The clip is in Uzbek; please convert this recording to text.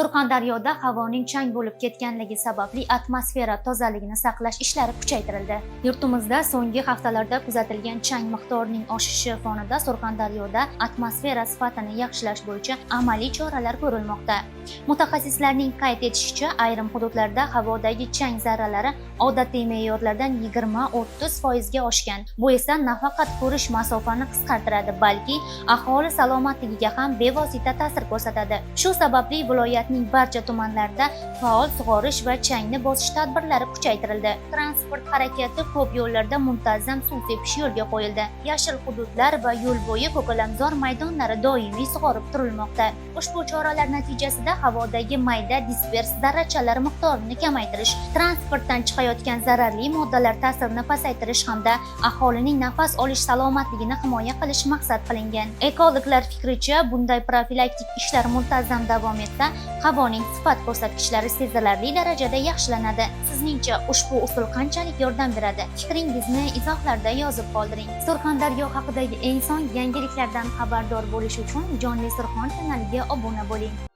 Surxondaryoda havoning chang bo'lib ketganligi sababli atmosfera tozaligini saqlash ishlari kuchaytirildi. Yurtimizda so'nggi haftalarda kuzatilgan chang miqdorining oshishi fonida Surxondaryoda atmosfera sifatini yaxshilash bo'yicha amaliy choralar ko'rilmoqda. Mutaxassislarning qayd etishicha, ayrim hududlarda havodagi chang zarralari odatiy me'yorlardan 20-30 foizga oshgan. Bu esa nafaqat ko'rish masofani qisqartiradi, balki aholi salomatligiga ham bevosita ta'sir ko'rsatadi. Shu sababli viloyatning barcha tumanlarida faol sug'orish va changni bosish tadbirlari kuchaytirildi. Transport harakati ko'p yo'llarda muntazam suv sepish yo'lga qo'yildi. Yashil hududlar va yo'l bo'yi ko'kalamzor maydonlari doimiy sug'orib turilmoqda. Ushbu choralar natijasida havodagi mayda dispers zarrachalar miqdorini kamaytirish, transportdan chiqayotgan zararli moddalar ta'sirini pasaytirish hamda aholining nafas olish salomatligini himoya qilish maqsad qilingan. Ekologlar fikricha, bunday profilaktik ishlar muntazam davom etsa, havoning sifat ko'rsatkichlari sezilarli darajada yaxshilanadi. Sizningcha, ushbu usul qanchalik yordam beradi? Fikringizni izohlarda yozib qoldiring. Surxondaryo haqidagi eng so'nggi yangiliklardan xabardor bo'lish uchun Jonli Surxon kanaliga obuna bo'ling.